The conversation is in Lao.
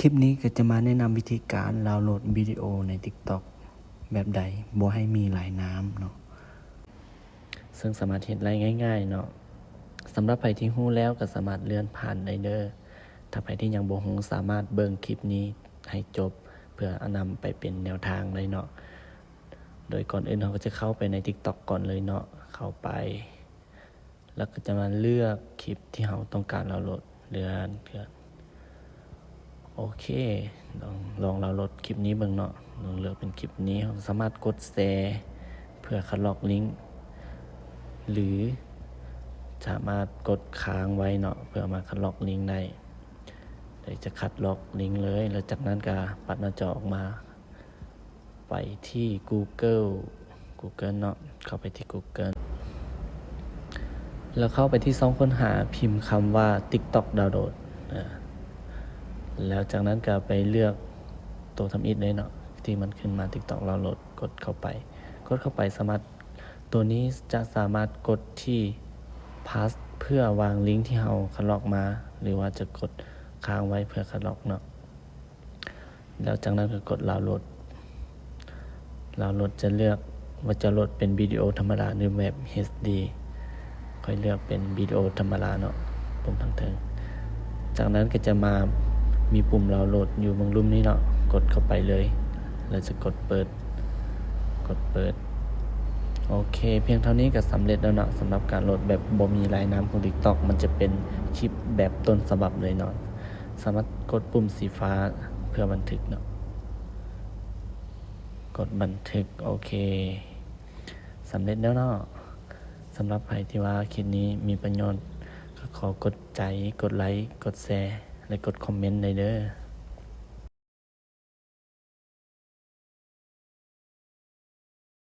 ຄລິບນີ້ກໍຈະມາແນະນຳວິທີການດາວໂຫຼດວິດີໂອໃນ TikTok ແບບໃດບໍ່ໃຫ້ມີລາຍນ້ຳເນາະ ເຊິ່ງສາມາດເຮັດໄດ້ງ່າຍໆເນາະ. ສຳລັບໃຜທີ່ຮູ້ແລ້ວກໍສາມາດເລື່ອນຜ່ານໄດ້ເດີ້. ຖ້າໃຜທີ່ຍັງບໍ່ຮູ້ ສາມາດເບິ່ງຄລິບນີ້ໃຫ້ຈົບ ເພື່ອເອົານຳໄປເປັນແນວທາງໄດ້ເນາະ. ໂດຍກ່ອນອື່ນເຮົາກໍຈະເຂົ້າໄປໃນ TikTok ກ່ອນເລີຍເນາະ. ເຂົ້າໄປ ແລ້ວກໍຈະມາເລືອກຄລິບທີ່ເຮົາຕ້ອງການດາວໂຫຼດ. ເລື່ອນ ເລື່ອນ ໂອເຄ ລອງ ລອງດາວໂຫຼດຄລິບນີ້ເບິ່ງເນາະ. ລອງເລືອກເປັນຄລິບນີ້. ເຮົາສາມາດກົດແຊເພື່ອຄັດລອກລິ້ງ ຫຼື ສາມາດກົດຄ້າງໄວ້ເນາະ ເພື່ອມາຄັດລອກລິ້ງໄດ້. ເລີຍຈະຄັດລອກລິ້ງເລີຍ ແລ້ວຈາກນັ້ນກໍປັດໜ້າຈໍອອກມາ ໄປທີ່ Google Google ເນາະ. ເຂົ້າໄປທີ່ Google ແລ້ວເຂົ້າໄປທີ່ຊ່ອງຄົ້ນຫາ ພິມຄຳວ່າ TikTok Download ເອີ ແລ້ວຈາກນັ້ນກໍໄປເລືອກໂຕທຳອິດເລີຍເນາະ ທີ່ມັນຂຶ້ນມາ TikTok Download ກົດເຂົ້າໄປ. ກົດເຂົ້າໄປສາມາດ ໂຕນີ້ຈະສາມາດກົດທີ່ plus ເພື່ອວາງລິ້ງທີ່ເຮົາຄັດລອກມາ ຫຼືວ່າຈະກົດຄ້າງໄວ້ເພື່ອຄັດລອກເນາະ. ແລ້ວຈາກນັ້ນກໍກົດດາວໂຫຼດ. ດາວໂຫຼດຈະເລືອກວ່າຈະໂຫຼດເປັນວິດີໂອທຳມະດາ ຫຼືແບບ ເອັດດີ. ຂ້ອຍເລືອກເປັນວິດີໂອທຳມະດາເນາະ ປຸ່ມທາງເທິງ. ຈາກນັ້ນກໍຈະມາມີປຸ່ມດາວໂຫຼດຢູ່ເບື້ອງລຸ່ມນີ້ເນາະ ກົດເຂົ້າໄປເລີຍ ແລ້ວຈະກົດເປີດ ກົດເປີດ. ໂອເຄ ພຽງເທົ່ານີ້ກໍສຳເລັດແລ້ວເນາະ ສຳລັບການໂຫຼດແບບບໍ່ມີລາຍນ້ຳຂອງ TikTok. ມັນຈະເປັນຄລິບແບບຕົ້ນສະບັບເລີຍເນາະ. ສາມາດກົດປຸ່ມສີຟ້າເພື່ອບັນທຶກເນາະ. ກົດບັນທຶກ. ໂອເຄ ສຳເລັດແລ້ວເນາະ. ສຳລັບໃຜທີ່ວ່າຄລິບນີ້ມີປະໂຫຍດ ກໍຂໍກົດໃຈ, ກົດໄລ, ກົດແຊ ແລະ ກົດຄອມເມັນໄດ້ເດີ້.